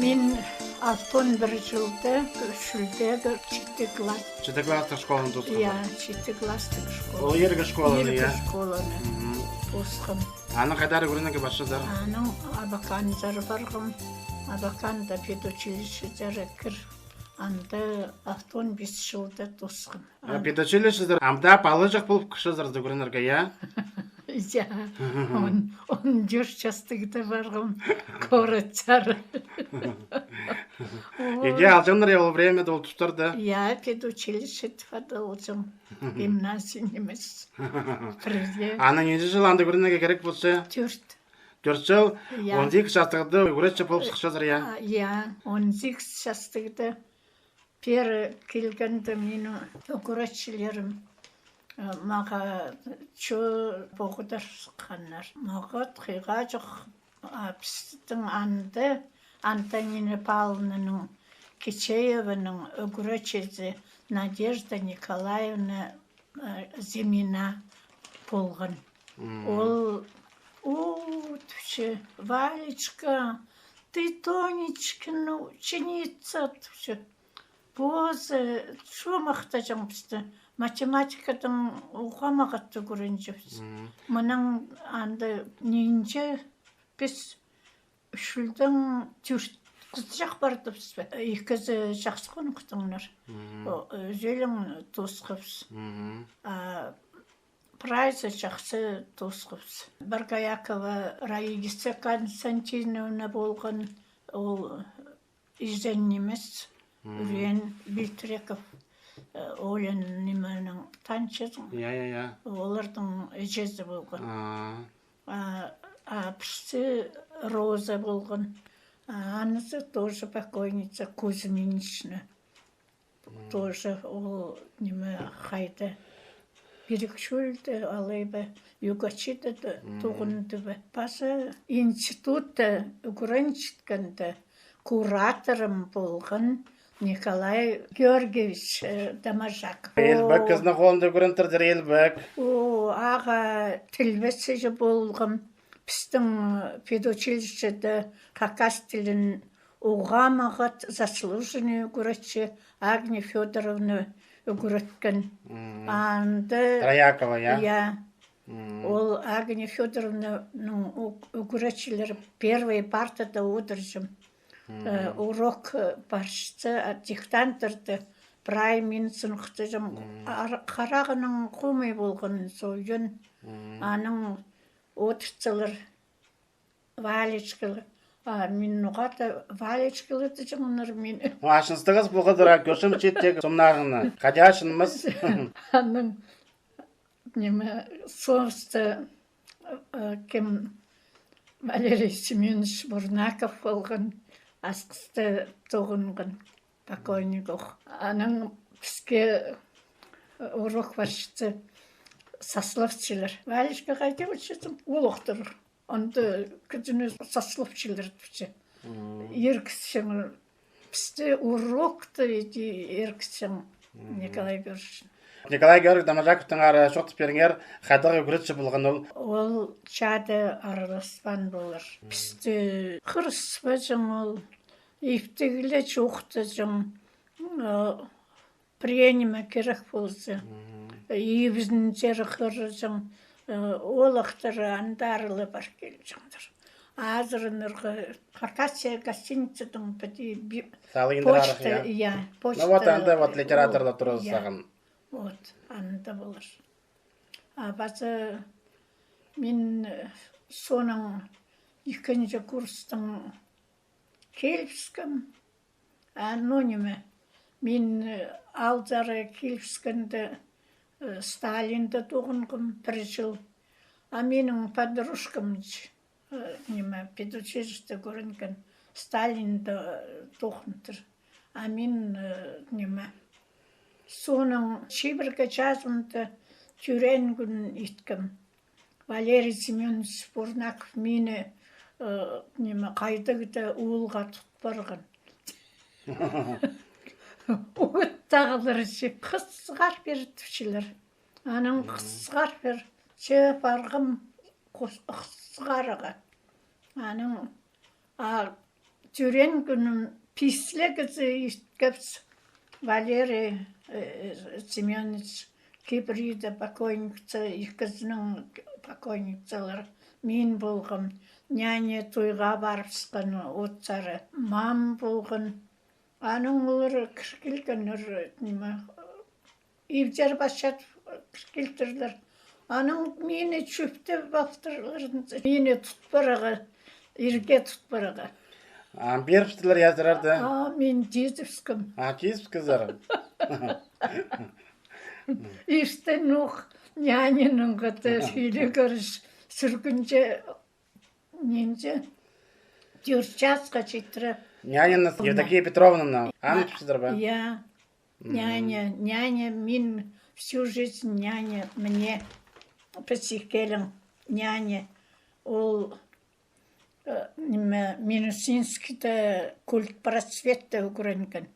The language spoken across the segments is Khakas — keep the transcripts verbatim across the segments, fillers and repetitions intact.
Мин алтон пір чылда, Шӱлдегі читі класс. Читі класстың школаны тоосхазар? Я, читі класстың школаны. Ол иргі школаны, я? Иргі школаны тоосхам. Анаң хайдар ӱгренерге парчазар? Анаң Абаканзар парғам. Абаканда педучилищезар кір. Анда алтон пис чылда тоосхам. А, педучилищезар амды палаҷах полып кірчезер ӱгренерге, я? Я. Он, он тӧрт частығда парғам городсар. Иди алҷаңнар, я, ол времяда, ол тустарда? Я, педучилище тіп адалҷаң. Гимназия нимес. Пірде. Анаң нинҷе чыл анда ӱгренерге кирек полча? Тӧрт. Тӧрт чыл? Я. Он сигіс частығда ӱгретчі полып сыхчазар, я? А, я, он сигіс частығда. Пеер килгенде минің ӱгретчілерім, э, мағаа чоо поғдарханнар. Мағат хыйға чох, а, пістің анда, Антонина Павловнаның Кичееваның ӱгретчізі Надежда Николаевна, э, Зимина полған. Ол, о, тіпче, Валечка, ты Тонечкина ученица, тіпче. Позы чоо махтаҷаң пісті. Математикадаң уғаа мағат ӱгренҷеңміс. Мынаң анда нинҷе піс Шӱлдең тӧрт хызыҷах пардыбыс па? Ікізі чахсы хонуктаңнар. О, ӧзелең тоосхабыс. А прайзы чахсы тоосхабыс. Боргоякова Раиса Константиновна полған, ол изен нимес, Үрен Билтреков, э, Олян нименің танчызың. Я, я, я. Олардың іҷезі полған. А, а пірсі Роза полған. А анызы тоже покойница Кузьминична. Тоже ол ниме хайда. Пирік чӧлде, алай ба, Югачида да туғынды ба. Паза институтта ӱгренчеткенде кураторым полған Николай Георгиевич, э, Доможаков. Элбек кізінің холында ӱгренчеткензер, Элбек. О, ағаа тілбесчі полғам. Пістің, э, педучилищеде хакас тілін уғаа мағат заслуженный ӱгретчі Агния Фёдоровна ӱгреткен. Анда Троякова, я? Я. Ол Агния Фёдоровнаның ӱгретчілері первый партада одырҷым. Э, урок, э, парчатса, а диктанттарны прай мин сыныхтаҷам. Ар-, харағынаң хомай полған соонаң. Анаң одыртчалар. Валечкалар. А мин ноға-да Валечкалар тіҷеңнер мин. Ну, ашыныстығыс полғадыр, а кӧрчем чииттегі сомнарыңны. Хайди ашынмас. Анаң, ниме, соғыста, э, кем, Валерий Семёнович Бурнаков полған, Асхыста тоғынған, покойник ох. Анаң піске урок парчатса, саслапчалар. Валечка, хайди одырчазың? Ол ох тур. Анда кізіні саслапчалар тіпче. Ирікчең, пісті урокты иди ирікчең, Николай Георгиевич. Николай Георгиевич Доможаковтаңар чоохтап пиріңер, хайдағ ӱгретчі полған ол? Ол чаада араласпаан полар. Пісті хырыспаҷаң ол, иптігле чоохтаҷаң. Пірее ниме кирек полза, ибізінзер хырыҷаң, э, олахтар андағ ла пар килҷеңнер. Азыранарға Хакасия гостиницаның піди би-, салиндырарах, почта, я? Я, почта. Ну вот, анда вот литераторлар тура сағын. Вот, анда полар. А паза мин, э, соонаң ікінҷі курстаң килібіскем. А, ну, ниме, мин, э, аалзар килібіскенде, э, Сталинда тоғынғам пір чыл. А минің подружкам, э, ниме, педучилищеде ӱгренген, Сталинда, э, тоғынтыр. А мин, э, ниме, соонаң чибіргі чазымда тӧреен кӱн иткем. Валерий Семёнович Бурнаков мині, э, ниме, хайдағ-да оолға тут парған. От тағлар чи хысхар пир тіпчелер. Анаң хысхар пир, че парғам хыс-, хысхарға. Анаң, а, Тӧреен кӱнім пис ле кізі иткебіс. Валерий, э, Семёныч Кибрида покойниктер, ікізінің покойниктер, мин полғам, няня тойға парыбысхан, отсары мам полған. Анаң олар кір килгеннер, ниме, ибдер пасчатып килтірлер. Анаң мині чӧптеп алтырлар, мині тут парарға, ирге тут парарға. А, пирібістілер язырарды? А, мин тизібіскем. А, тизібіскезер. Иртен ох няняның хада сӧлегер сӱргенче, нинҷе, тӧрт часха читіре. Няняны, Евдокия Петровнаны анып читір бе? Я. Няня, няня, мин всю жизнь няня, мне психелең няня. Ол, э, ниме, Минусинскийде культпросветте ӱгренген.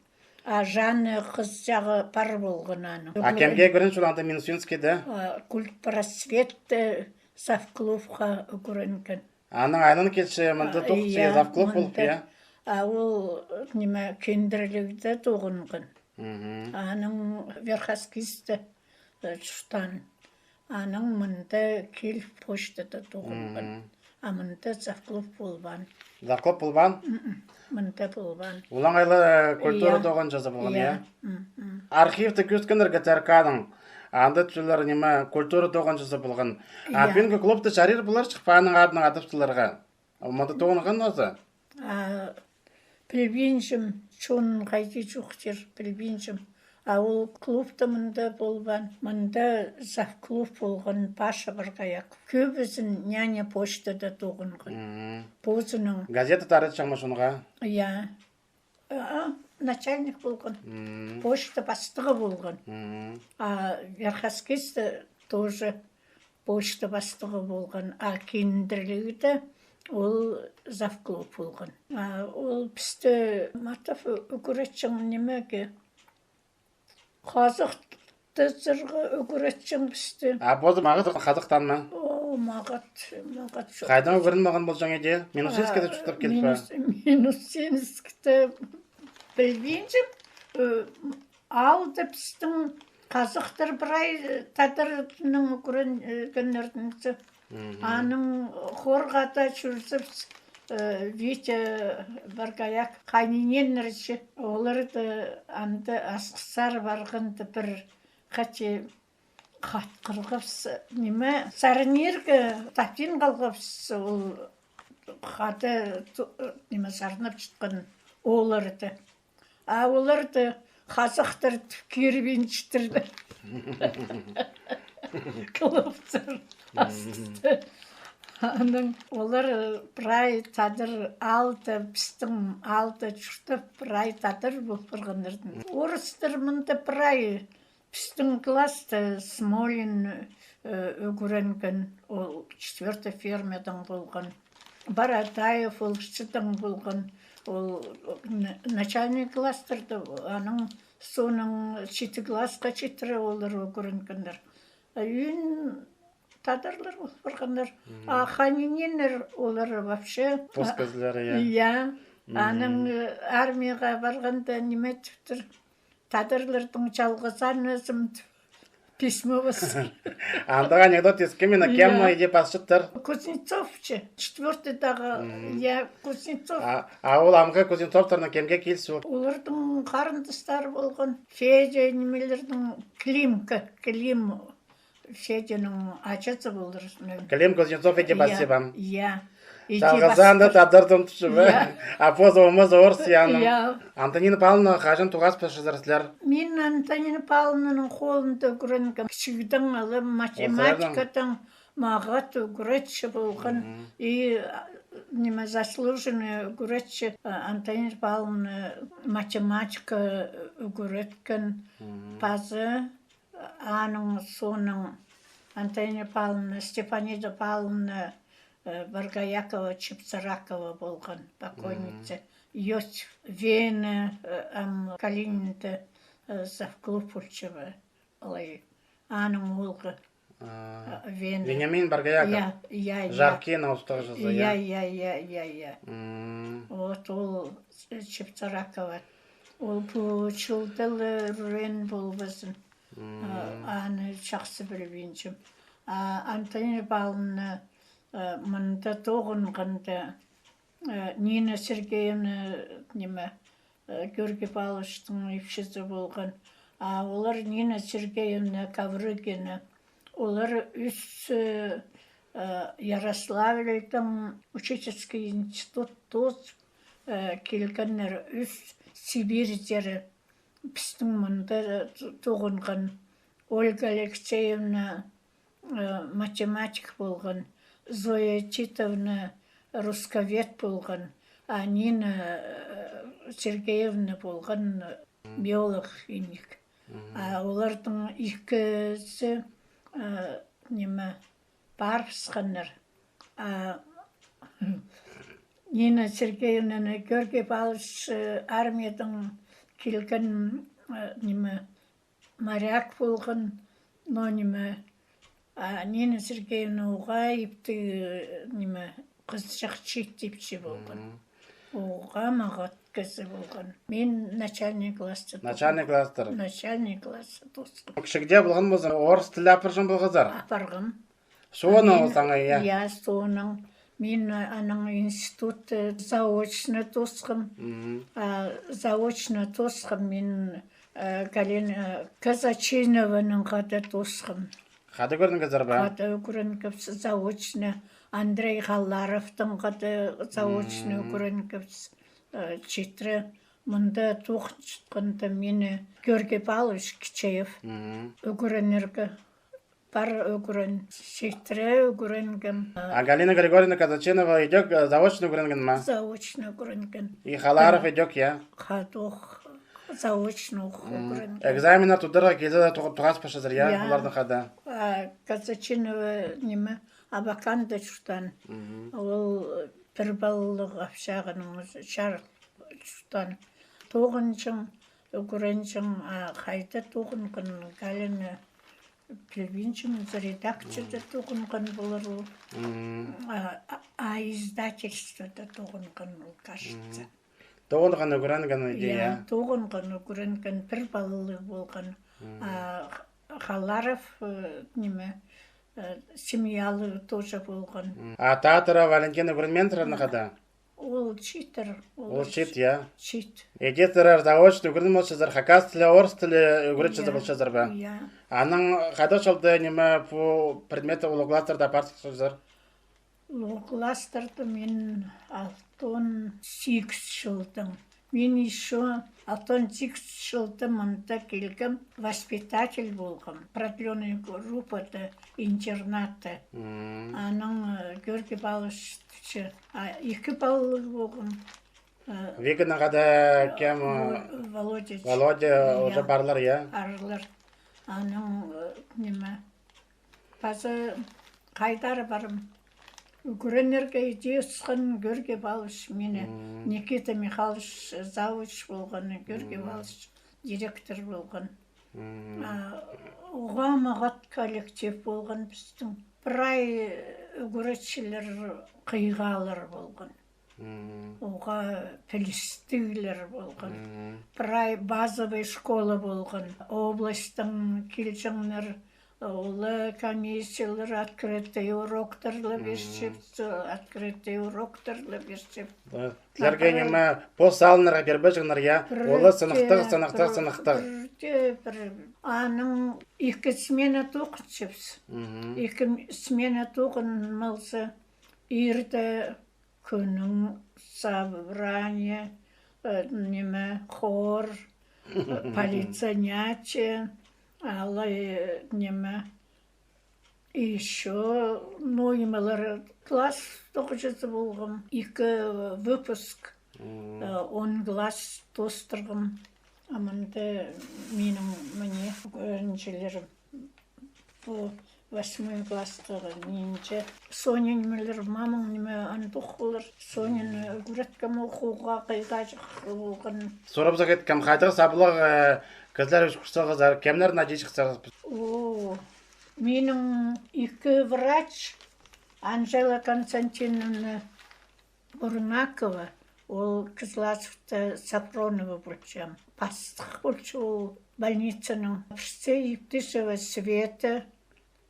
А Жанна хызы чағы пар полған аның. А кемге ӱгренче ол анда Минусинскийде? А, культпросветте завклубха ӱгренген. Анаң айланып килче, мында тоғынча, я, завклуб полып, мында, я? А ол, ниме, Киндірлігде тоғынған. Мгм. Анаң Верхоскизде, э, чуртаан. Анаң мында киліп почтада тоғынған. Мгм. А мында завклуб полбаан. Завклуб полбаан? М-м. Мында полбаан. Олаңай ла культура тоғынҷызы полған, я? Мгм. Архивті кӧзіткеннер ГТРК-ның. Анда тӱзелер, ниме, культура тоғынҷызы полған. А пӱӱнгі клубты чарир полар чох па аның адынаң адап саларға? Мында тоғынған нооза? А, пілбинчем, чон хайди чоохтир, пілбинчем. А ол клубта мында полбаан, мында завклуб полған Паша Боргояков. Кӧбізін няня почтада тоғынған. Мгм. Позының. Газета таратчаң ма чонға? Я. А, начальник полған. Мгм. Почта пастығы полған. Мгм. А Верхоскизде тоже почта пастығы полған. А Киндірлігде ол завклуб полған. А ол пісті матап ӱгретчең нимеге, хазых тізерге ӱгретчең пісті. А позы мағат хазыхтаан ма? О, мағат, мағат чох. Хайдаң ӱгреніп алған полҷаң иди? Минусинскийде чуртап киліп пе? Минус-, Минусинскийде пілбинчем, э, алды пістің хазыхтар прай, э, тадарның ӱгренгеннерінзер. Мгм. Анаң хорғада чӧрзебіс, э, Витя Боргояк хайниненнер чи, оларды анда Асхыссар парғанда пір хати хатхырғабыс, ниме, сарнирға тапчаң халғабыс, ол хада ту-, ниме, сарнап чатхан оларды. А оларды хазыхтар тіп кирбинчеттірлер. Клубтар астыста. Анаң олар, э, прай тадар, алды, пістің алды чуртап, прай тадар полып парғаннар. Орыстар мында прай, пістің класста Смолин, э, ӱгренген, ол четвёртый фермадаң полған. Бородаев ол ысчыдаң полған, ол на-, начальный класстарда, анаң соонаң читі классха читіре олар ӱгренгеннер. А ӧӧн тадарлар полып парғаннар. Мгм. А хайниненнер олар вообще. Пос кізілер, я. Я. Мгм. Анаң, э, армияға парғанда ниме тіптір, тадарлардың чалғызаан ӧзім тіп письмо пас. Андағ анекдот искем мин, кем, я, иди пасчаттар? Кузнецов че, четвёртыйдағы, мгм, я, Кузнецов. А, а ол амғы Кузнецовтарның кемге килісче ол? Олардың харындастары полған. Федя, нимелердің, Климка, Клим. Федяның аҷазы полар. Клим Кузнецов иди пасча ба? Я. Чалғызаан да тадардың тіпче ба? Я. А позы омазы орыс, я, аның. Я. Антонина Павловна, хаҷан тоғас парчазар сірер? Мин Антонина Павловнаның холында ӱгренгем. Кічігдең ала математикадаң мағат ӱгретчі полған. Мгм. И, а, ниме, заслуженный ӱгретчі, а, Антонина Павловна математика ӱгреткен. Мгм. Пазы Аның соонаң Антонина Павловна, Степанида Павловна, э, Боргоякова, Чепцеракова полған, покойница. Мгм. Иосиф Вена, э, ам Калининде, э, завклуб полча ба, алай. Аның оолғы. А, Вена. Вениамин Боргояков. Я, я, я. Жаркина устағҷызы, я? Я, я, я, я, я. М. Вот ол Чепцаракова. Ол пу чылда ла ӱрен полбазын. М. А, аны чахсы пілбинчем. А Антонина Павловна, а, мында тоғынғанда, а, Нина Сергеевна, ниме, э, Георгий Павловичтің ипчізі полған. А олар Нина Сергеевна Коврыгина. Олар ӱс, э, э, Ярославльдың учительский институт тоозып, э, килгеннер, ӱс Сибирьдері пістің мында, э, ту-, тоғынған. Ольга Алексеевна, э, математик полған, Зоя Титовна русковед полған, а Нина, э, Сергеевна полған, э, биолог, химик. Мгм. А олардың ікізі, э, ниме, парыбысханнар. А Нина Сергеевнаны Георгий Павлович, э, армиядаң килген, э, ниме, моряк полған, но ниме, а Нина Сергеевна уғаа иптіг, э, ниме, хызыҷах чиит ипчі полған. Мгм. Уғаа мағат кізі полған. Мин начальный класста тоғынғам. Начальный класстар. Начальный класста тоосхам. Кічігде полған полза, орыс тілі апарҷаң полғазар? Апарғам. Соонаң ол саңай, я? Я, соонаң. Мин, а, анаң институт, э, заочно тоосхам. Мгм. А, заочно тоосхам мин, э, Галина, э, Казачинованың хада тоосхам. Хада ӱгренгезер бе? Хада ӱгренгебіс заочно. Андрей Халларовтың хада заочно. Мгм. Ӱгренгебіс, э, читіре. Мында тоғынчатханда мині Георгий Павлович Кичеев. Мгм. Ӱгренерге пар ӱгрен, читіре ӱгренгем. А Галина Григорьевна Казачинова идӧк, э, заочно ӱгренген ме? Заочно ӱгренген. И Халларов идӧк, я? Хадох заочно ох. М. Ӱгренген. Экзаменнер тударға килзе дее тоғ-, тоғас парчазар, я? Я. Оларның хада. А Казачинова ниме, Абаканда чуртаан. Мгм. Ол, э, пір палалығ общаганың чарыл чуртаан. Тоғынҷаң, ӱгренҷең, а хайда тоғынған, Галина, пілбинчем, редакцияда тоғынған полар ол. Мгм. А, а, а издательствода тоғынған ол, кажется. Мгм. Тоғынған, ӱгренген иди, я? Я, тоғынған, ӱгренген, пір палалығ полған. Мгм. А Х-, Халларов, э, ниме, э, семьялығ тоже полған. Мгм. А Таатырова Валентина ӱгренмеен сірернің хада? Ол читір. Ол чит, я? Чит. Иди сірер заочно ӱгреніп полчазар, хакас тілі, орыс тілі ӱгретчізі полчазар ба? Я. Анаң хайдағ чылда, ниме, пу предметті улуғ класстарда апарчазар? Улуғ класстарда мин алтон сигіс чылдаң. Мин ещё алтон сигіс чылда мында килгем, воспитатель полғам. Продлённый группада, интернатта. М. Анаң, э, Георгий Павлович тіпче, а, ікі палалығ полғам. Э, Виканың хада кем, э, Во-, Володя. Володя уже парлар, я? Парлар. Анаң, э, ниме, паза хайдар парам. Ӱгренерге иди ысхан Георгий Павлович мині. М. Никита Михайлович завуч полған, Георгий Павлович директор полған. М. А, уғаа мағат коллектив полған пістің. Прай ӱгретчілер хыйғалар полған. М. Уғаа пілістіглер полған. М. Прай базовый школа полған. Областьтаң килҷеңнер, ол комиссиялар, открытый уроктар ла пирчебіс, открытый уроктар ла пирчебіс. Э, сірерге ниме, пос алынарға пирбеҷеңнер, я? Ол сынахтығ, сынахтығ, сынахтығ. Пірде пір. Анаң ікі смена тоғынчабыс. Мгм. Ікі смена тоғынмалза, ирде кӱннің собрание, э, ниме, хор, э, политзанятие, алай, э, ниме, ещё, ну, нимелер, класс тоғынҷызы полғам, ікі выпуск, э, он класс тоостырғам. А мында минің, міне, ӱгренҷілерім. Пу восьмой класстағы нинҷе. Соонда нимелер, мамаң ниме андох полар. Соонда ӱгреткем, ох, уғаа хыйғаҷах полған. Сурабыза киткем, хайдағ саблығ, э, кізілер ӧс курстағызар, кемнер на дичіксер? О, Минің ікі врач, Анжела Константиновна Бурнакова, ол Кызласовта Сафронова полча. Пастых полча ол больницаның. Пірсі Евтышева Света,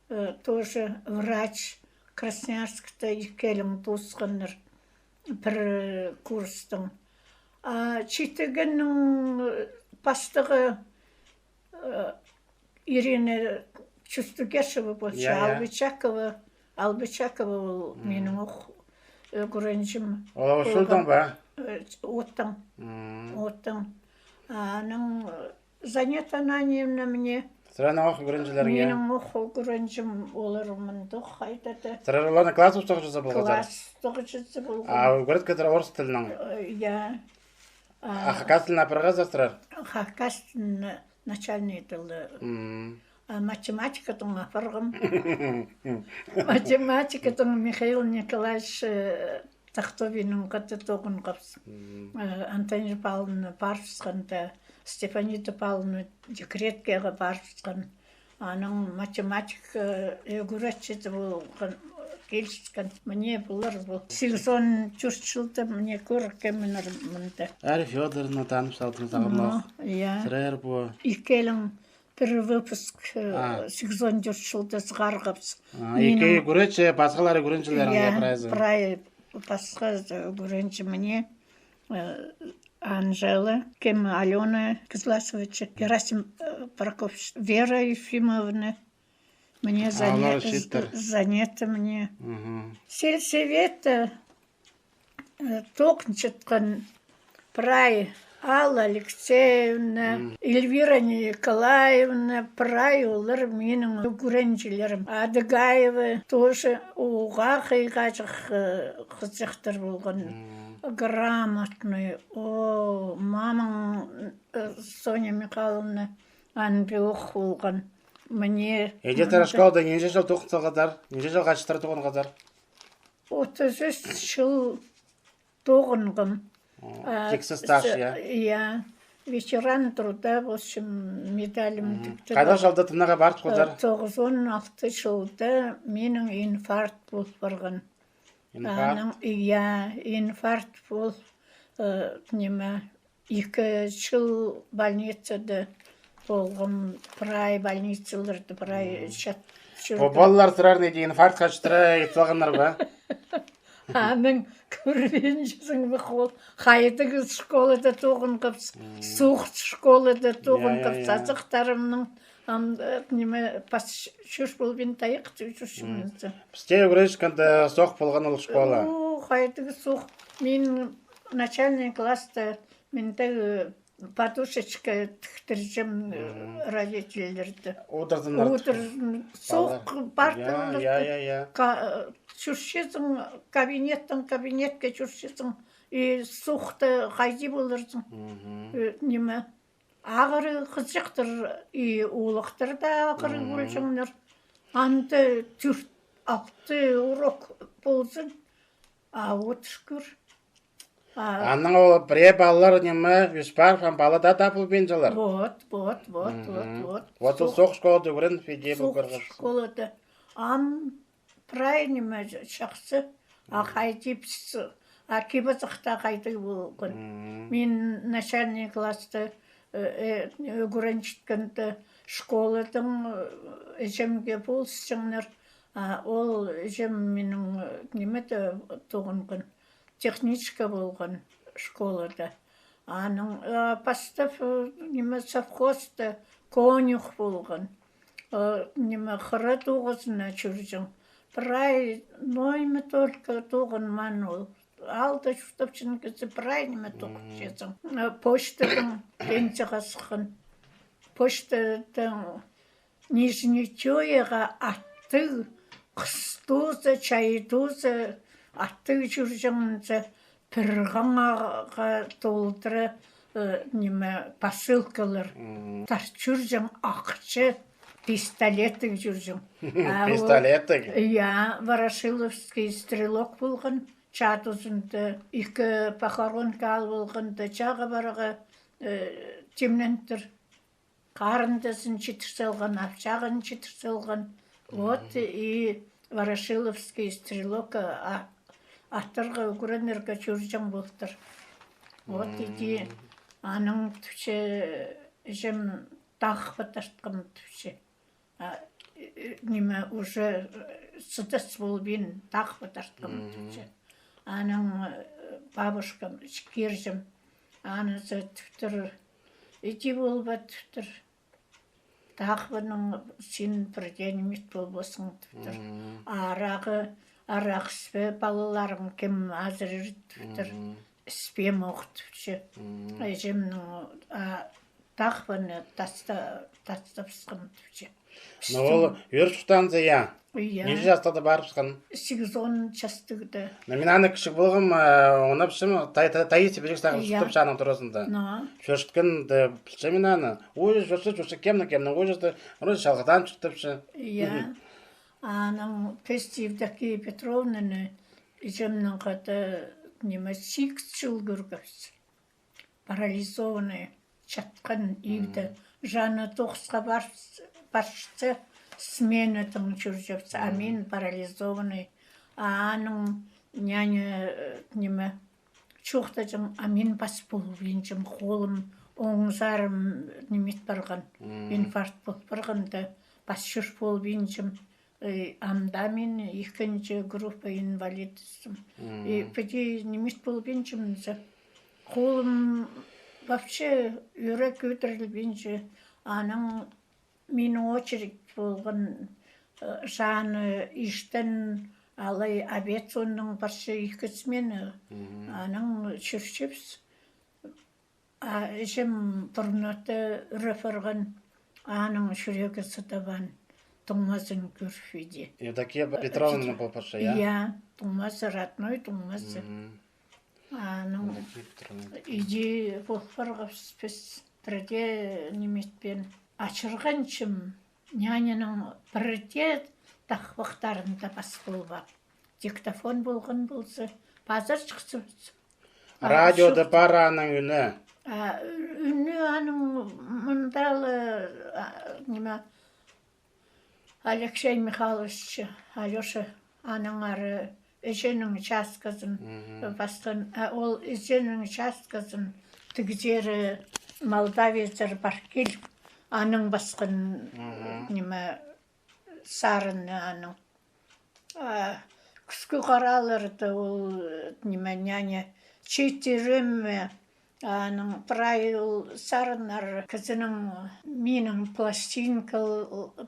э, тоже врач, Красноярскта ікӧлең тоосханнар пір, э, курстың. А читігеннің, э, пастығы, э, Ирина Чустугешева полча. Я, я. Албычакова, Албычакова ол минің ох, э, ӱгренҷім. Ол Ошылдаң ба? Э, Оттаң. Оттаң. Аның, э, Занета Ананиевна міне. Сірернің ох ӱгренҷілерің, я? Минің ох ӱгренҷім, олар мында ох хайда-да. Сірер оларны класс устағҷызы полғазар? Класс устағҷызы полған. А ӱгреткезер орыс тілінең? Э, я. А хакас тілін апарғазар сірер? Хакас тілін, начальный тілі. А математикадаң апарғам. Математикадаң Михаил Николаевич, э, Тахтовиннең хада тоғынғабыс. Э, Антонина Павловна парыбысханда, Степанида Павловна декретке парыбысхан. Анаң математика, э, ӱгретчізі полған, киліскен. Міне, пулар пу. Сигізон тӧрт чылда, міне, кӧр, кемнер мында. Ария Фёдоровна, танып салдым сағам ох. Ну, я. Сірер пу. Ікӧлең пір выпуск, э, сигізон тӧрт чылда сығарғабыс. А, ікі ӱгретчі, пасхалар ӱгренҷілерің, я, прайзы. Прай пасха ӱгренҷі, міне, э, Анжела, кем, Алёна Кызласович, Герасим, э, Прокопьевич, Вера Ефимовна, міне, Зане-, Занета, міне. Сельсоветте, э, тоғынчатхан прай Алла Алексеевна, Эльвира Николаевна, прай олар минің ӱгренҷілерім. Адыгаева тоже уғаа хыйғаҷах, э, хызыҷахтар полған. Грамотный. О, мамаң, э, Соня Михайловна, андох полған. Міне. Іди сірер школада нинҷе чыл тоғын салғазар? Нинҷе чыл хачтыр тоғынғазар? Отыс ӱс чыл тоғынғам. О, тиксі стаж, я? Я. Ветеран труда, в общем, медалім тікті. Хайдағ чылда тынағға парыбысхазар? Э, тоғызон алты чылда минің инфаркт пол парған. Инфаркт? Анаң, я, инфаркт пол, э, ниме, ікі чыл больницада полғам, прай больницаларда прай чат-, чӧрдім. Пу палалар сірерні іди инфарктха читіре ит салғаннар ба? Анаң кӧрбинчезің бе, ол хайдағ школада тоғынғабыс, суғ школада тоғынғабыс, я, я, я. Сазахтарымның, ам, э, ниме, пас чӧр полбин тайых чӧрчем. Пісте ӱгренчеткенде суғ полған ол школа. О, хайдағ суғ. Мин начальный класста, мин тее подушечка тіктірчем, э, родительлерді. Одырзыннар. Одырзын, суғ парталарда. Я, я, я. Ка-, э, чӧрчезің, кабинеттең кабинетке чӧрчезің. И суғда хайди поларзың. Э, ниме, ағырығ хызыҷахтар, и улуғлар даа ағырығ полҷаңнар. Анда тӧрт, алты урок ползын, а одыр кӧр. А анаң ол пірее палалар, ниме, ӧс парып, ам пала даа табылбинчалар. Вот, вот, вот, вот, вот. Вот ол суғ школада ӱгреніп, іди пол парғабыс. Суғ школада. Ам прай ниме чахсы, а хайди піс, а кибі сахта хайди полған. Мин начальный класста, э, э, ӱгренчеткенде школадаң, э, іҷемге полысчаңнар, а ол іҷем минің, э, нимеде тоғынған, техничка полған школада. Анаң, а, пастап, э, ниме, совхозта конюх полған. Э, ниме, хыра тоғызына чӧрҷең. Прай ноймы только тоғынмаан ол. Аалда чуртапчаң кізі прай ниме тоғынчазың. Э, почтадаң пенсияға сыххан. Почтадаң Нижний Чояға аттығ, хыс тооза, чай тооза, аттығ чӧрҷеңзе, пір хаңаа толдыра, э, ниме, посылкалар. Тартып чӧрҷең ахча, пистолеттіг чӧрҷең. А ол, пистолеттіг? Я, Ворошиловский стрелок полған, чаа тузында, ікі похоронка ал полғанда, чааға парарға, э, тимнендір. Харындазын читір салған, апчағын читір салған, Вот и Ворошиловский стрелок, а, аттарға ӱгренерге чӧрҷең полтыр. Вот иди аның тіпче, іҷем тағ пу тартхам тіпче. А, э, э, ниме, уже, э, сыдас полбин тағ пу тартхам тіпче. Анаң, э, бабушкам, кирҷем, аназы тіптір, іди полба тіптір. Тағ пунаң син пірдее ниме ит полбассың тіптір. Арағы, арағ іспе, палаларың кем азырир тіптір. Іспеем ох тіпче. Іҷемнің, а, тағ пуны таста-, тастабысхам тіпче. Ну, ол ӧӧр чуртаанза, я. Я. Нинҷе частығда парыбысхан? Сигізон частығда. Ну, мин аны кічіг полғам, а, оңнапчам, тай-, тай-, тайызы пічік сағып чуртапча аның туразында. Ну. Чӧрчеткенде пілчем мин аны. Ой, чӧрче, чӧрче, кемнің, кемнің, ой, чӧрче, вроде чалғыдаан чуртапча. Я. Анаң піс Евдокия Петровнаны іҷемнең хада, ниме, сигіс чыл кӧргебіс. Парализованный, чатхан ибде. Жаны тоғысха парча, парча, сменадаң чӧрҷебіс, а мин парализованный. А аның няня, э, ниме, чоохтаҷаң, а мин пас полбинчам, холым, оң сарым ниме ит парған, инфаркт пол парған да, пас чӧр полбинчам. Э, ам даа мин ікінҷі группа инвалидысым. И піди ниме ит полбинчам за. Холым вообще ӧӧре кӧдірілбинче. Анаң минің очередь полған, э, жаны иштен алай обед соонаң парча, ікі смена. Анаң чӧрчебіс. А іҷем пурнада ӱре парған, аның чӱрегі сыдабаан, туңмазын кӧріп иди. Евдокия Петровна пол парча, я? Я, туңмазы, родной туңмазы. Аның Евдокия Петровна. Иди пол парғабыс піс, пірдее ниме итпеен. Ачырғанчам, няняның пірдее тахпахтарын да пас полбаам. Диктофон полған полза, пазар чыхсабыс. Радиода пар аның ӱні. А, ӱні аның мында ла, а, ниме, Алексей Михайлович, Алёша, аның ары іҷенің часказын пасхан, а, ол іҷенің часказын тігзері молдавецтер пар киліп, аның пасхан, ниме, сарыны аның. А, кӱскӱ хараларда ол, ниме, няня чиит тирем ме, аның прай ол сарыннар кізінің, минің пластинка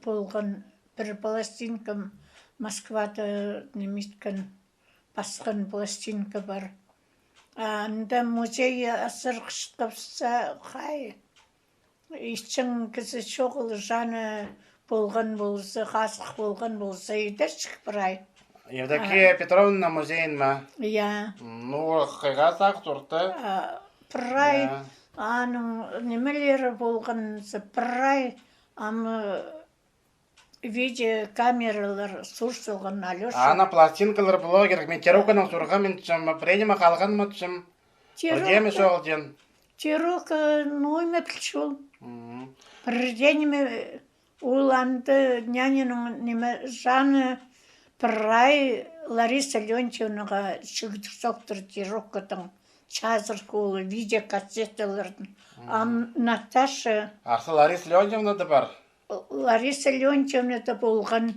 полған, пір пластинкам Москвада ниме иткен, пасхан пластинка пар. А анда музей асырғышта піссе, хай. Итчең кізі чоғыл, жаны полған полза, хазых полған полза, идерҷік прай. Евдокия Петровна музейін ме? Я. Ну, хайға сағыс орта. А, прай аның нимелері полған, прай ам видеокамералар сур салған, Алёша. Ана пластинкалар блогер, мен Тероканың сурғам, мен чым, пірдеме халған ма чым. Пірдеме соғыл ден. Терока, ну, ниме пілче ол. Пірдеме ол анда няняның ниме, жаны прай Лариса Леонтьевнаға чігдір соғдыр Терокадаң чазыр холы видеокассеталарын. Ам Наташа. Арса Лариса Леонтьевна да пар. Лариса Леонтьевна да полған.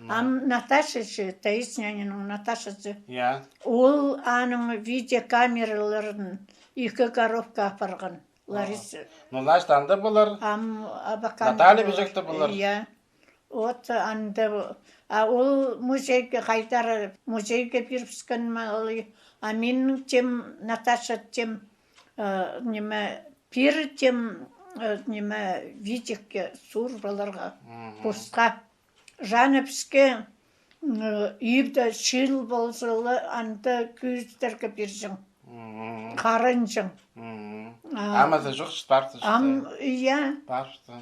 Ам Наташа че, Таис няняның Наташазы. Я. Ол аның видеокамераларын ікі коробка апарған. Лариса. Ну, значит, анда полар. Ам Абакан. Наталья Бежекте полар. Я. Вот анда, а ол музейге, хайдар музейге пирібіскен ме, а мин тем, Наташа тем, э, ниме, пир тем, э, ниме, видикке сур поларға, посха. Жаны піске, м, ибде чыл полза ла, анда кӧзідерге пирҷең. Харынҷаң. Амазы чох, парзы чох. Ам, я. Парзы.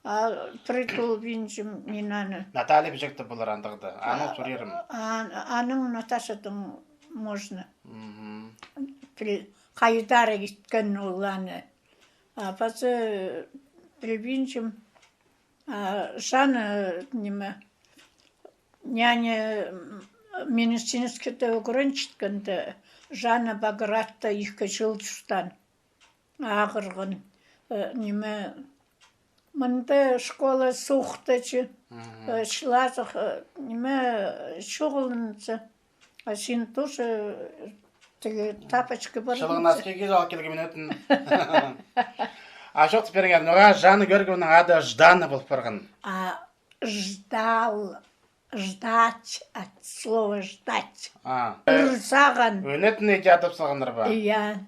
А, прикол винчим мин аны. Наталья Бежекте полар андағда. Аның сурирым. А, аның Наташадаң можно. Хайдар иткен ол аны. А пазы пілбинчем, а, жаны, ниме, Няня, м, медицинскийде ӱгренчеткенде, Жанна Багратта ікі чыл чуртаан. Ағырған. Э, ниме, мында школа суғда чи, э, чылазых, э, ниме, чоғылынза. А син тоже, э, тігі тапочка бар. Чылығ носки кизе ал килген минутын. А чоохтап пиріңер, ноға Жанна Георгиевнаның ады Ждана полып парған? А, ждал, ждать, от слова ждать. А. Ӱр сағын. Ӱнетін иди атап салғаннар ба? Иә.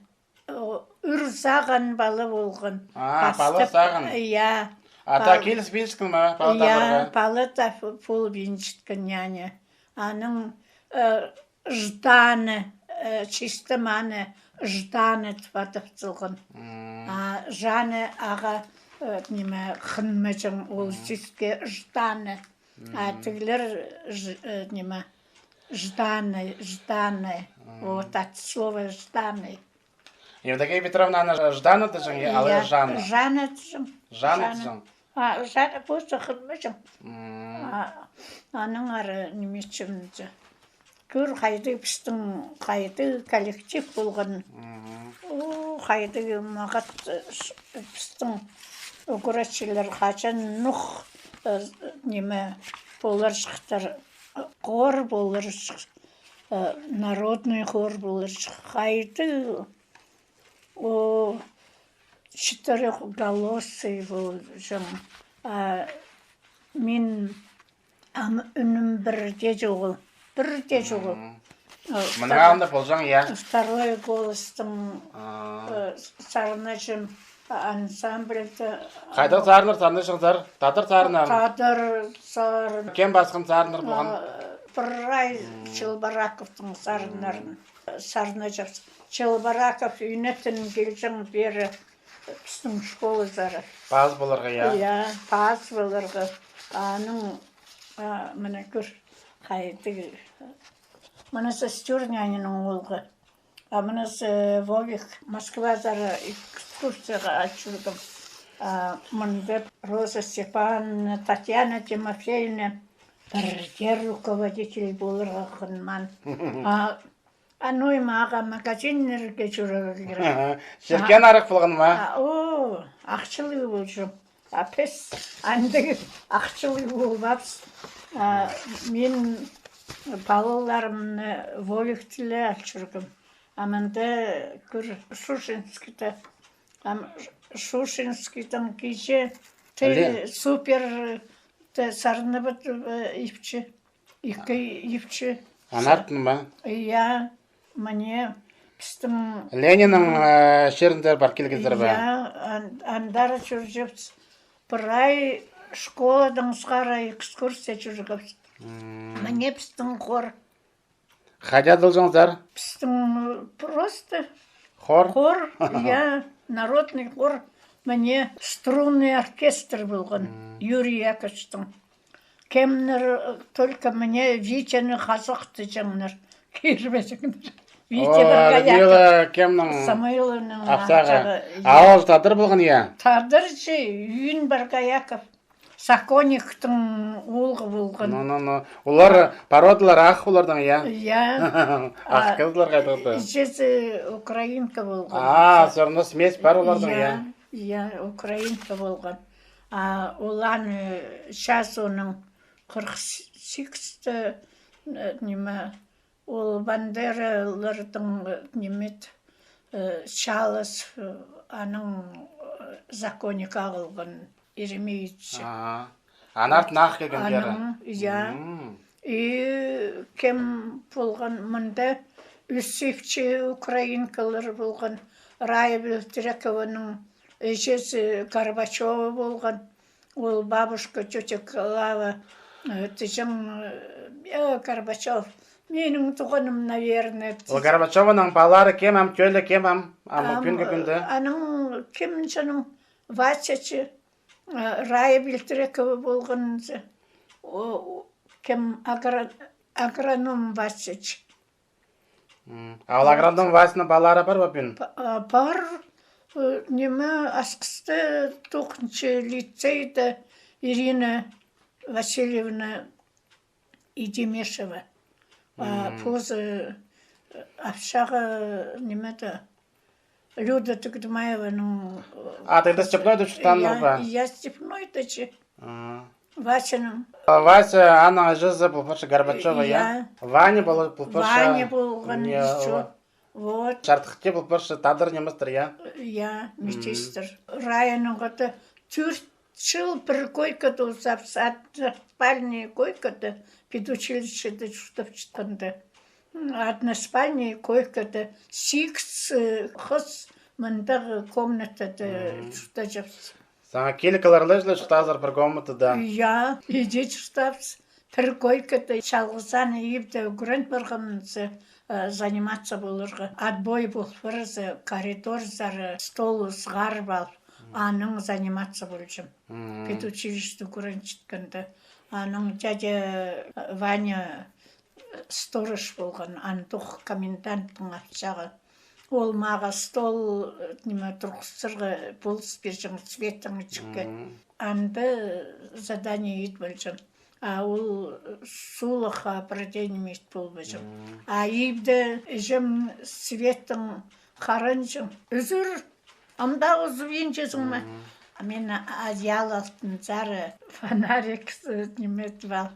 О, ӱр сағын пала полған. А, пала сағын. Иә. А та киліспинчеткен ме, пала табарға? Иә, пала та полбинчеткен няня. Аның, э, Жданы, э, чисті маны Жданы тіп атап салған. А Жаны аға, э, ниме, хынмаҷаң, ол сиске Жданы. А тігілер ж-, э, ниме, Жданы, Жданы. Вот от слова Жданы. Евдокия Петровна, аны Ждана тіҷең, я, алай Жанна? Жанна тіҷең. Жанна тіҷең. А, Жанна позы хынмаҷаң. А, аның ары ниме тіҷең. Кӧр, хайдағ пістің, хайдағ коллектив полған. О, хайдағ мағат, э, пістің ӱгретчілер хаҷан нох, э, ниме, поларҷыхтар, хор поларҷых, э, народный хор поларҷых. Хайдағ О, четырёхголосый полҷаң. А мин, ам, ӱнім пір дее чоғыл. Пір дее чоғыл. Мының алнында полҷаң, я? Второй голостың, э, сарнаҷаң ансамбльде. Хайдағ сарыннар сарнаҷаңзар? Тадар сарыннар? Тадар сарын. Кем пасхан сарыннар полған? А, прай Челбораковтың сарыннарын. Сарнаҷаңмыс. Челбораков ӱнетін килҷең пеер пістің школазар. Пазы поларға, я? Я, пазы поларға. Аның, а, мына кӧр, хайдағ. Мына сестёр няняның оолғы. А мына, э, Вовик Москвазар экскурсияға ачылдым. А мында Роза Степановна, Татьяна Тимофеевна, пір дее руководитель поларға хынмаан. А Аной мағаа магазиннерге чӧрерге кирек. Чиркеен арах полған ма? А, о, ахчалығ полҷаң. А піс андағ ахчалығ полбаабыс. А мин палаларымны Вовикте ле ал чӧргем. А мында кӧр Шушинскийде. Ам Шушинскийдең кичее ти супер, ти сарнап, э, ипчі. Ікі ипчі. Анартын ба? Я, мына пістің Лениннің, э, черінде пар килгензер бе? Я, ан-, андар чӧрҷеңміс. Прай школадаң сығара экскурсия чӧргебіс. Мына пістің хор. Хайда адалҷаңзар? Пістің, э, просто хор? Хор, я, народный хор. Мына струнный оркестр полған, Юрий Яковлевичтің. Кемнер, э, только мына Витяны хазах тіҷеңнер. Кирбеҷеңнер. Витя Боргояков. Людмила кемнің? Самойловнаның апсағы. А ол тадар полған, я? Тадар чи, Юн Боргояков. Сокольниктің оолғы полған. Ну, ну, ну. Олар породалар ах оларның, я? Я. Ах кізілер хайдағ-да. Іҷезі украинка полған. А, всё равно смесь пар оларның, я? Я, украинка полған. А ол аны, э, час оның қырых сигізде, э, ниме, ол бандералардың, э, ниме, э, чалыс, э, аның, э, сокольник ағылған, Еремеевич. Ага. Анартын ағыл килген пеер. Аның, я. И кем полған мында, ӱс ипчі украинкалар полған, Рая Белтрекованың іҷезі Горбачева полған. Ол бабушка, тётя Клава, э, тіҷең, э, Горбачев, минің туғаным, наверное. Ол Горбачеваның палалары кем ам, тӧлі кем ам, ам пӱӱнгі кӱнде? Аның кем чоным, Вася чи, э, Рая Белтрекова полған, о, кем агро-, агроном Вася чи. А ол агроном Васяның палалары пар ба пӱӱн? Па-, а, пар, э, ниме, Асхыста тоғызынҷы лицейде Ирина Васильевна Идемешева. А, позы, э, апсағы, ниме-де, Люда Тыгдымаеваның, а, тыйда Степной тіп чуртаан ба? Я, Степной тіп чи. Васяның. А, Вася, аның іҷезі пол парча Горбачева, я? Я. Ваня пол, пол парча. Ваня полған, не, ещё. Вот. Чардыхти пол парча тадар ниместер, я? Я, метистер. Районның хада тӧрт чыл пір койкада узап, односпальный койкада, педучилищеде чуртап чатханда. М, односпальный койкада, сигіс, э, хыс мындағ комнатада чуртаҷаңмыс. Саңай килкілер ле чуртаазар пір комнатада? Я, иди чуртаабыс. Пір койкада чалғызаан ибде ӱгрен парғанмын, э, заниматься поларға. Отбой пол парза, коридорзар стол сығарып алып, анаң заниматься полҷам. Педучилищеде ӱгренчеткенде. Анаң дядя, э, Ваня, э, сторож полған, андох коменданттың апсағы. Ол мағаа стол, э, ниме, турғыстарға полыс пирҷең, светің ічікке. Анда, э, задание ит полҷам. А ол, э, сулахха пірдее ниме ит полбаҷаң. А ибде іҷем светің харанҷаң. Ӱзӱр, амды узып инҷезің ме? А мин одеяло алтынзар фонарик, э, ниме итіп ал.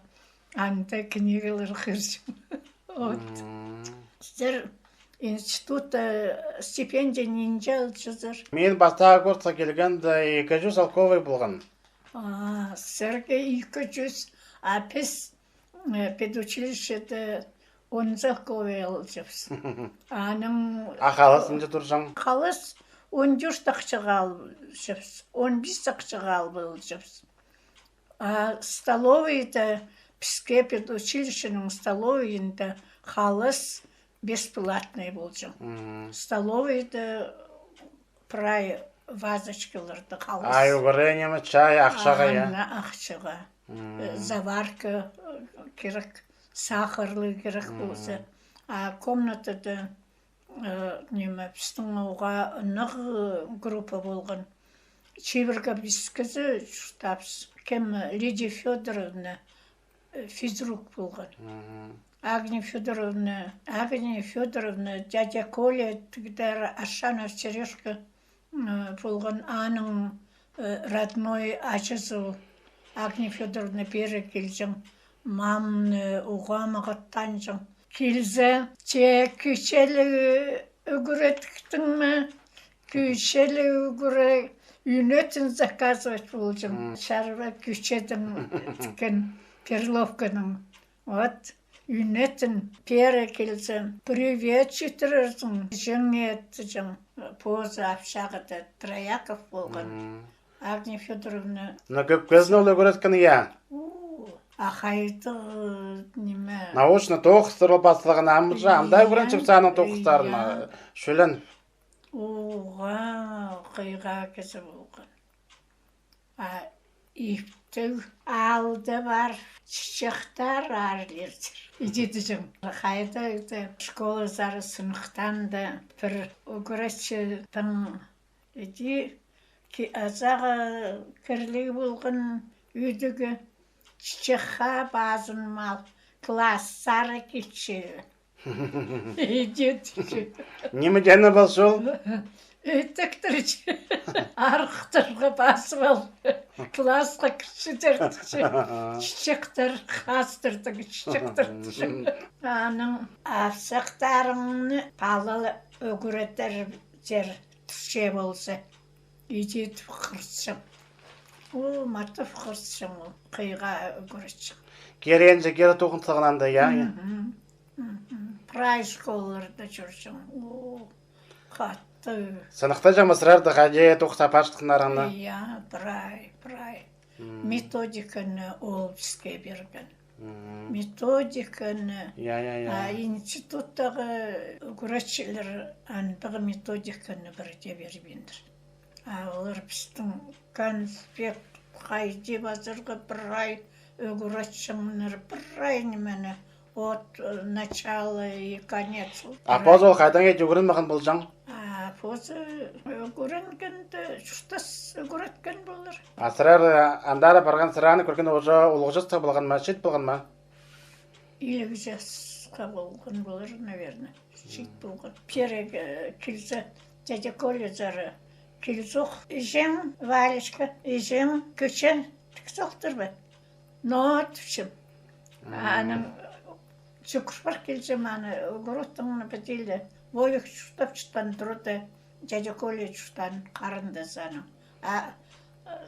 Анда книгалар хығырҷаң. Вот. Сірер институтта стипендия нинҷе алчазар? Мин пастағы курсха килгенде ікі чӱс салковай полған. А, сірерге ікі чӱс, а піс, э, педучилищеде он салковай алчабыс. Анаң, а халас нинҷе турҷаң? Халас он тӧрт ахчаға алчабыс, он пис ахчаға алып алчабыс. А столовыйда, піске педучилищенің столовыйында халас бесплатный полҷаң. Столовыйда прай вазочкаларда халас. А ӱгренеме чай ахчаға, я? Ана ахчаға. Э, заварка, э, кирек, сахарлығ кирек полза. А комнатада Э, ниме, пістің уғаа ынағ, э, группа полған. Чибіргі піс кізі чуртаабыс. Кем, э, Лидия Фёдоровна, э, физрук полған. Агния Фёдоровна, Агния Фёдоровна, дядя Коля тігдер Ашанов Сережка, э, полған, аның э, родной аҷазы ол. Агния Фёдоровна пеер килҷең, мамны уғаа мағаттанҷаң. Килзе, че кӱчеліг ӱгреттің ме? Кӱчеліг ӱгре-, ӱнетін заказывать полҷаң. Чарба кӱчедең тіккен перловканың. Вот, ӱнетін пеер килзе, привет читірерзің, чиңе тіҷең, позы апсағыда Трояков полған. Агния Фёдоровна. Но кӧп кізіні ол ӱгреткен, я. У, а хайдағ, ниме. Научный тоғыстар ол пасталған, амҷа, анда ӱгренчіп саның тоғыстарын, шөлен. Уғаа хыйға кізі полған. А иптіг аалда пар чічектер аарлирзар. Иди тіҷең. Хайда иди школазар сыныхтаанда пір ӱгретчі тың иди ки-, азағы кірліг полған ӧдігі чічек хаа пазынып ал, классар килче. Иди тіҷең. Ниме теені пол чол? Ӧтіктер чи. Арыхтарға пазып ал. Классха кірчедер тіҷең. Чічектер хазырдың, чічектер тіҷең. Аның апсахтарыңны палалар ӱгретер чир тӱсче полза. Иди тіп хығырчам. О, матап хығырчам ол, хыйға ӱгретчең. Кирі ниҷе, кирі тоғын сағынанда, я? Мгм. Мгм. Прай школаларда чӧрчең. О, хатты. Сыныхтаҷаң ма сірерді хайди тоғыс апарчатханнарыңны? Я, прай, прай. Методиканы ол піске пирген. Методиканы. Я, я, я. А институттағы ӱгретчілер андағ методиканы пірдее пирбиннер. А олар пістің конспект хайди пазарға прай ӱгретчеңнер, прай нимені. От, э, начала и конец. А позы ол хайдаң иди ӱгренмеен полҷаң? А позы ӱгренгенде чуртас ӱгреткен полар. А сірер, э, андар парған сірерні кӧрген уже улуғ частығ полған ма, чиит полған ма? Иліг часха полған полар, наверное. Чит полған. Пеер килзе, дядя Коля чары. Килзох, иҷең, Валечка, иҷең, кӧчең, тик сохтыр ба? Но, тіпчем. Анаң чӱгӱр пар килчем, аны огородтың пітіре Вовик чуртап чатхан турды, дядя Коля чуртаан, харындазы аның. А,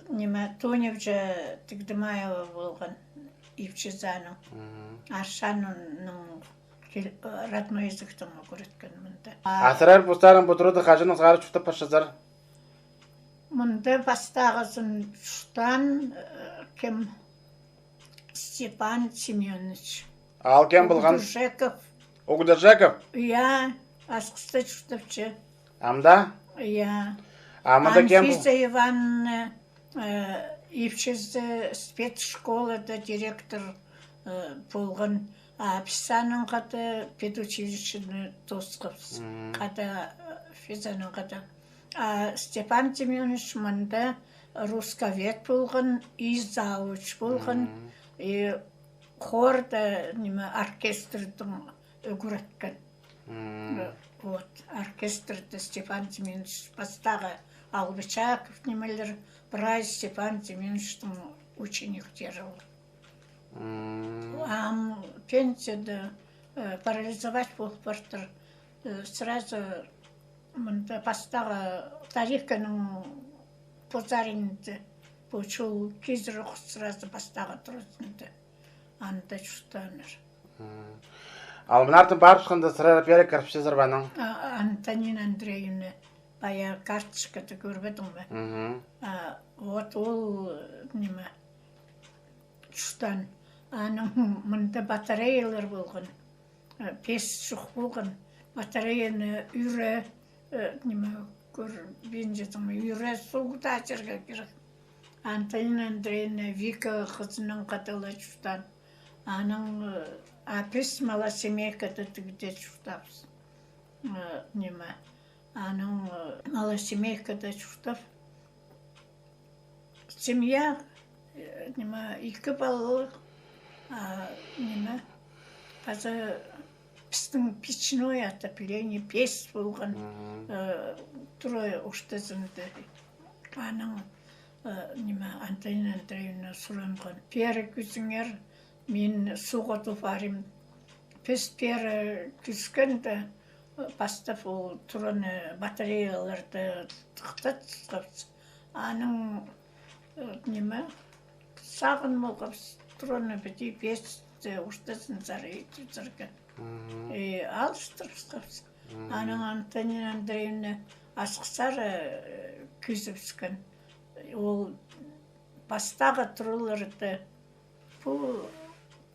ниме, Тоневча Тигдімаева полған, ипчізі аның. Аршанның кил-, родной языктың ӱгреткен мында. А сірер постарың пу турада хаҷаннаң сығара чуртап парчазар? Мында пастағызын чуртаан, э, кем? Степан Семёныч. Ал кем полған? Угдыржеков. Угдыржеков? Я, Асхыста чуртапча. Амда? Я. А мында кем пол- Анфиса Ивановна, э, ипчізі, спецшколада директор, э, полған. А піс анаң хада педучилищені тоосхабыс. Хада, э, физанаң хада. А Степан Семёныч мында русковед полған, и завуч полған, и хорда, ниме, оркестрдің ӱгреткен. Э, вот, оркестрді Степан Семёныч пастағы Албычаков нимелер, прай Степан Семёнычтың учениктері ол. Ам пенсияда, э, парализовать полып партыр. Э, сразу мында пастағы Стариканың позаринда, пу чол кизіре ох, сразу пастағы туразында. Анда чуртааннар. Ал мына артын парыбысханда сірер пеер кіріпчезер ба анаң? А, Антонина Андреевна, пая карточкада кӧрбедің бе? А, вот ол, ниме, чуртаан. Аның мында батареялар полған. Э, пес чох полған. Батареяны ӱре, э, ниме, кӧр, бензиннең ӱре суғда чирге кирек. Антонина Андреевна Вика хызынаң хада ла чуртаан. Анаң, э, а піс малосемейкада тігде чуртаабыс. Э, ниме, анаң, э, малосемейкада чуртап, семья, э, ниме, ікі палалығ, а, ниме, паза пістің печное отопление, пес полған, э, тура ортазында. Анаң, э, ниме, Антонина Андреевна сурынған: пеер кӧзіңер, мин суғ тудып парим. Піс пеер кӧскенде, э, пастап ол тураны, батареяларды тыхтатхабыс. Анаң, э, ниме, сағын полғабыс, тураны піди песті ортазынзар итіп салған. Э, алыстырыбысхабыс. Анаң Антонина Андреевна Асхысар, э, кӧзібіскен. Ол пастағы тураларда, пу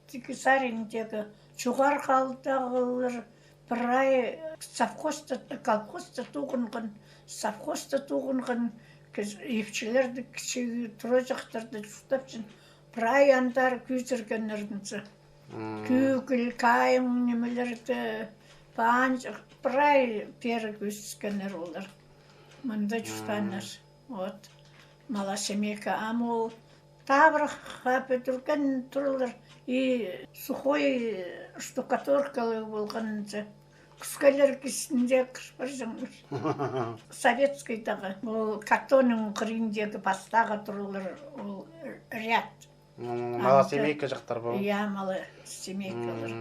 тігі сариндегі чоғарғы аалдағылар прай совхозта, колхозта тоғынған, совхозта тоғынған кізі, ипчілерді, кічіг тураҷахтарда чуртапчаң, прай андар кӧзіргеннерінзер. Кӧгіл, кайың нимелерді, панҷах, прай пеер кӧзіскеннер олар. Мында чуртааннар. Вот. Малосемейка, ам ол табырахха пӱдірген туралар, и сухой штукатуркалығ полғанынза, кӱскелер кистінде кір парҷаңнар. Советскийдағы, ол картонның хыриндағы пастағы туралар, ол ряд. Малосемейка чахтар ба? Я, малосемейкалар.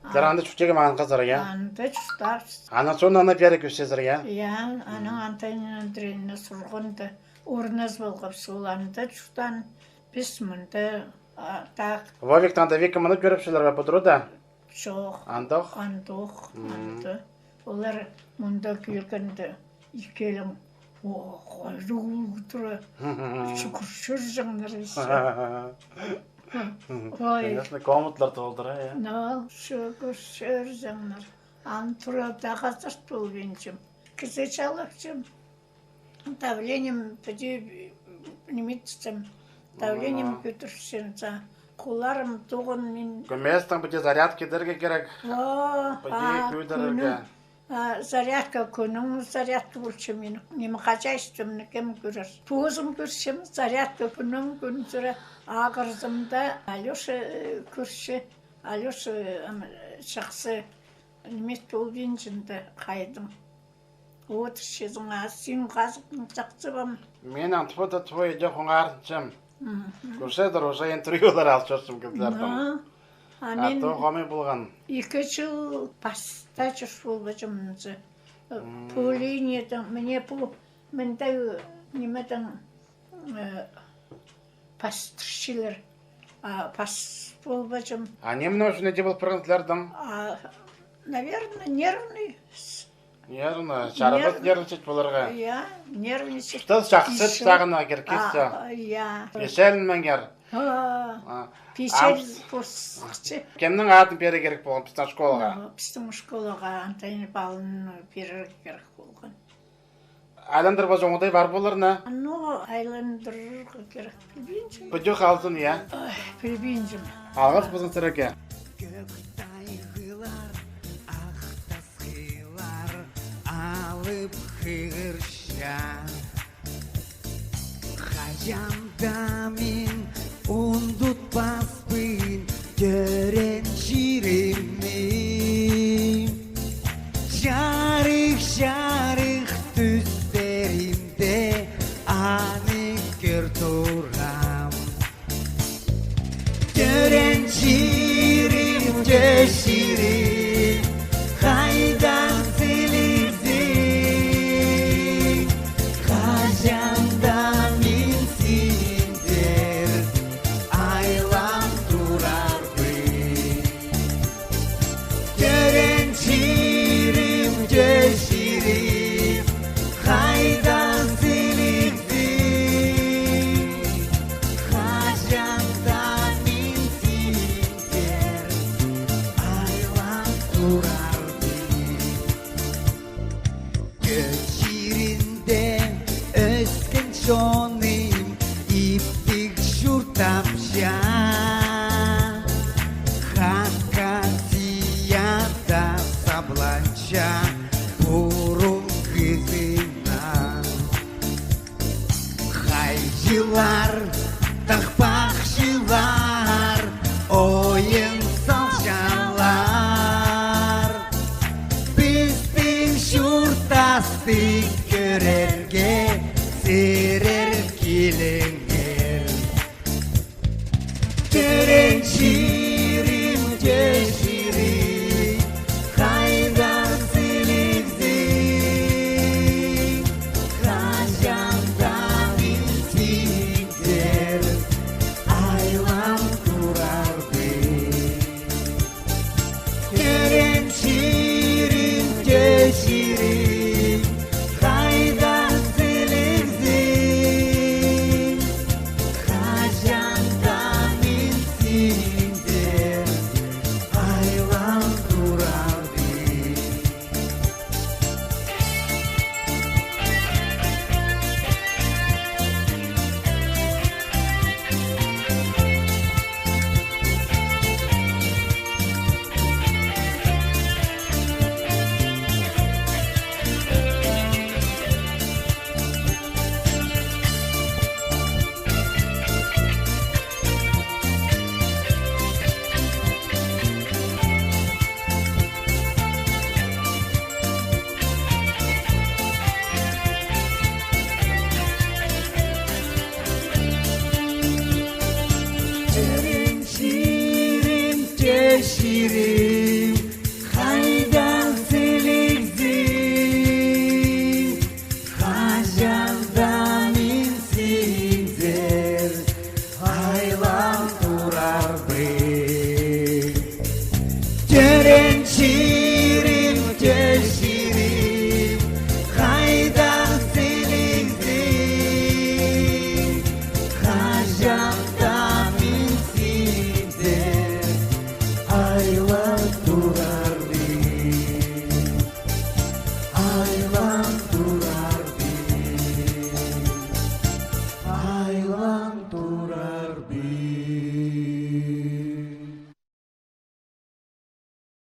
Сірер анда чуртирға маңнанғазар, я? Анда чуртаабыс. Анаң соонаң ана пеер кӧсчезер, я? Я, анаң Антонина Андреевна сурғанда, орнас полғабыс, ол анда чуртаан, піс мында, а, так. Вовиктең даа Вика мында кӧріпчелер бе пу турада? Чох. Андох? Андох, анда. Олар мында килгенде, ікӧлең, о, хайдағ улуғ тура, чӱгӱр чӧрҷеңнер ещё. Ой. Конечно, комнатлар толдыра, я? Ну, чӱгӱр чӧрҷеңнер. Ам турада хазарт полбинчам. Кізі чалапчам. Давлением піди, ниме итсем, давлением кӧдірчем, за. Холларым тоғын мин. Кӧместең піди зарядка идерге кирек. О, піди а, кӧдірерге. Кӱнің, а, зарядка кӱнің, зарядка полча минің. Ниме, хозяйствомны кем кӧрер? Позым кӧрчем, зарядка кӱнің кӱн сірер. Ағырзымда Алёша, э, кӧрче. Алёша, ам, чахсы ниме толбинчында хайдың. Одырчызың, а син хазыхтың чахсы ба? Минің тфу да тфу, иди хонғарынчам. Мгм. Кӧрчезер, уже интервьюлар алчатчам кізілердең. Ну, а, а мин то хомай полған. Ікі чыл паста чӧр полбаҷам, мгм, пу линиядаң, міне пу, мында, нимедең, э, пастырчалар. А пас полбаҷам. А ниме ӱчӱн іди пол парған сірернің? А, наверное, нервный. Нервный, чарабас нервничать поларға. Я, нервничать. Что чахсы сағынарға кирек килзе. А, я. Печальнаңар. А, печаль пос-. Кемнің адын пирерге кирек полған пістің школаға? Ну, пістің школаға Антонина Павловнаны пирерге кирек полған. Айландырбазаң, оңдай пар полар на? Ну, айландырарға кирек, пілбинчем. Пӱдӱ халзын, я? Ой, пілбинчем. Алғыс ползын сірерге. Кӧк тайғылар, ах тасхыллар алып хығырча. Хаҷан даа мин ундутпаспын тӧреен чирімні. Чарых-чарых тӱстерімде аны кӧр турам. Тӧреен чирім, тӧс чирім, хайдаң сілігзің, хаҷан даа мин синзер айлан турарбын. Тӧреен чирім, тӧс чирім, хайдаң сілігзің, хаҷан даа мин синзер айлан турарбын. Кӧк чирінде ӧскен чоным иптіг чуртапча. Хакасияда сабланча пурун кізінең. Хайҷылар, тахпахчылар ойын салчалар. Пістің чуртасты кӧрерге сірер киліңер. Тӧреен чирім, тӧс чирім, хайдаң сілігзің, хаҷан даа мин синзер айлан турарбын. Тӧреен чирім, тӧс чирім, хайдаң сілігзің, хаҷан даа мин синзер айлан турарбын. Тӧреен чирім, тӧс чирім,